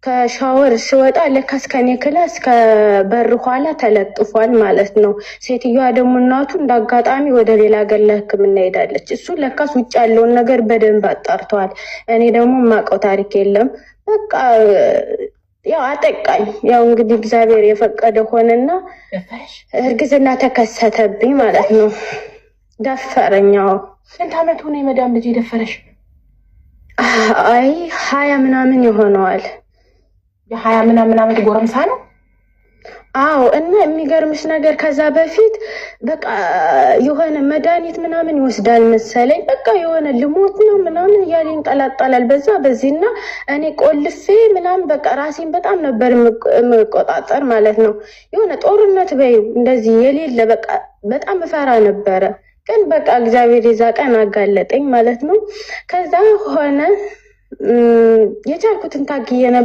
ከሻወር ስወጣ ለካስ ከኔ class ከበር ኋላ ተለጥፏል ማለት ነው። ሴትዮዋ ደግሞ እናቱ እንዳጋጣሚ ወደ ሌላ ሀገር ለሕክምና ሄዳለች። እሱ ለካስ ውጭ ያለውን ነገር በደንብ አጣርተዋል። እኔ ደግሞ የማውቀው ታሪክ የለም። በቃ ያው አጠቃኝ። ያው እንግዲህ እግዚአብሔር የፈቀደ ሆነና እርግዝና ተከሰተብኝ ማለት ነው። ደፈረኛው። ስንት አመት ሆነ የመዳም ልጅ የደፈረሽ? አይ 20 ምናምን ይሆነዋል። የ20 ምናምን አመት ጎረምሳ ነው። አዎ። እና የሚገርምሽ ነገር ከዛ በፊት በቃ የሆነ መድኃኒት ምናምን ይወስዳል መሰለኝ። በቃ የሆነ ልሞት ነው ምናምን እያለ ይንጠላጠላል በዛ በዚህና እኔ ቆልፌ ምናምን በቃ ራሴን በጣም ነበር የምቆጣጠር ማለት ነው። የሆነ ጦርነት በይው እንደዚህ የሌለ በቃ በጣም እፈራ ነበረ። ግን በቃ እግዚአብሔር የዛ ቀን አጋለጠኝ ማለት ነው። ከዛ ሆነ የቻልኩትን ታግዬ ነበር።